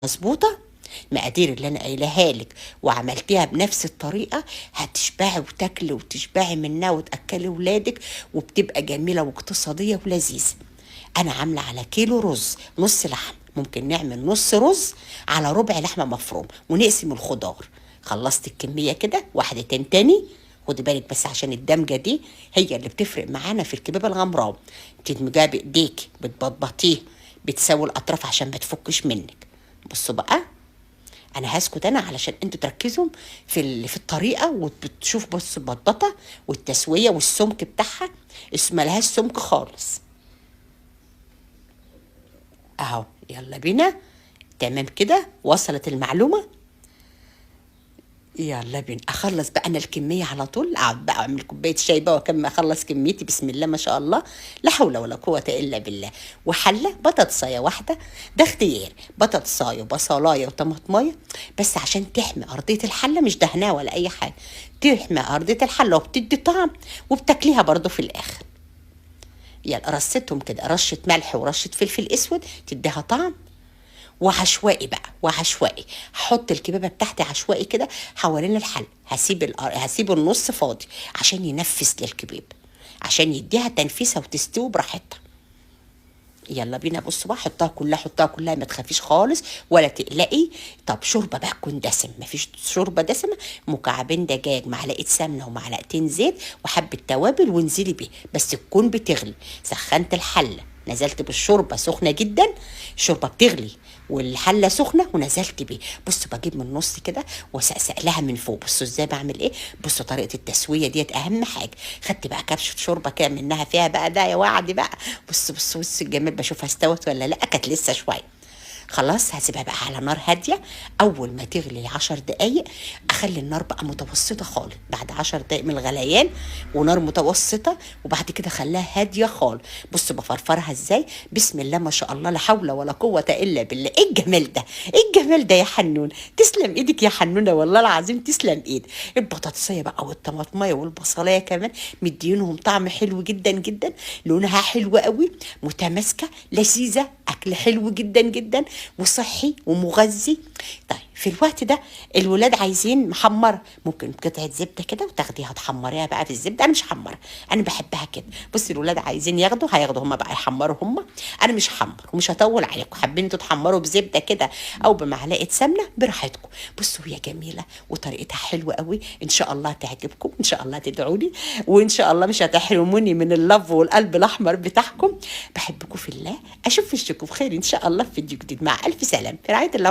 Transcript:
مظبوطة، المقادير اللي انا قايلها لك وعملتيها بنفس الطريقة، هتشبعي وتاكلي وتشبعي منها وتاكلي ولادك، وبتبقى جميلة واقتصادية ولذيذه. انا عامله على كيلو رز نص لحم، ممكن نعمل نص رز على ربع لحمه مفروم ونقسم الخضار. خلصت الكمية كده، واحدتين تاني. خدي بالك بس عشان الدمجه دي هي اللي بتفرق معانا في الكباب الغمراوي. بتدمجيها بايديك، بتبطبطيه، بتساوي الاطراف عشان ما تفكش منك. بصوا بقى، انا هسكت انا علشان انتوا تركزوا في الطريقة وبتشوف. بصوا البطبطه والتسويه والسمك بتاعها، ملهاش سمك خالص اهو. يلا بينا، تمام كده وصلت المعلومة. يلا بينا اخلص بقى انا الكمية على طول، اقعد بقى اعمل كوباية شاي بقى واكمل اخلص كميتي. بسم الله ما شاء الله، لا حول ولا قوة الا بالله. وحله بطاطسايه واحدة، ده اختيار، بطاطسايه وبصلايه وطماطمايه، بس عشان تحمي ارضية الحلة، مش دهناها ولا اي حاجة، تحمي ارضية الحلة وبتدي طعم وبتاكليها برضو في الاخر. يلا رصيتهم كده، رشه ملح ورشه فلفل اسود تديها طعم. وعشوائي بقى، وعشوائي هحط الكبابه بتاعتي عشوائي كده حوالين الحل. هسيب النص فاضي عشان ينفس للكباب، عشان يديها تنفيسه وتستوي براحتها. يلا بينا. بصوا بقى، حطها كلها، حطها كلها، ما تخافيش خالص ولا تقلقي. طب شوربة بقى تكون دسم، مفيش شوربة دسمة، مكعبين دجاج، معلقه سمنه ومعلقتين زيت وحبه توابل، وانزلي بيه، بس تكون بتغلي. سخنت الحلة، نزلت بالشوربه سخنة جدا، الشوربة بتغلي والحله سخنة، ونزلت بيه. بصوا بجيب من النص كده واسقسق لها من فوق. بصوا ازاي بعمل ايه، بصوا طريقه التسوية ديت اهم حاجة. خدت بقى كبشة شوربة كده منها فيها بقى، ده يا وعدي بقى. بصوا بصوا بصوا الجمال، بشوفها استوت ولا لا، كانت لسه شوية. خلاص هسيبها بقى على نار هادية، اول ما تغلي 10 دقايق اخلي النار بقى متوسطه خالص. بعد 10 دقايق من الغليان ونار متوسطه، وبعد كده خليها هادية خالص. بصوا بفرفرها ازاي، بسم الله ما شاء الله، لا حول ولا قوة الا بالله. ايه الجمال ده، ايه الجمال ده يا حنون، تسلم ايدك يا حنونه والله العظيم، تسلم ايدك. البطاطسيه بقى والطماطميه والبصلايه كمان مدينهم طعم حلو جدا جدا، لونها حلو قوي، متماسكة لذيذة، اكل حلو جدا جدا وصحي ومغذي. طيب في الوقت ده الولاد عايزين محمرة، ممكن قطعه زبدة كده وتاخديها تحمريها بقى في الزبدة. انا مش حمرة، انا بحبها كده. بصي الولاد عايزين ياخدوا، هياخدوا هم بقى، يحمروا هم، انا مش هحمر ومش هطول عليكم. حابين انتوا تحمروا بزبده كده او بمعلقه سمنه براحتكم. بصوا هي جميلة وطريقتها حلوة قوي، ان شاء الله تعجبكم، ان شاء الله تدعوا لي، وان شاء الله مش هتحرموني من اللف والقلب الاحمر بتاعكم. بحبكم في الله، اشوف وشكم بخير ان شاء الله في فيديو جديد. مع الف سلامه، في رعاية الله.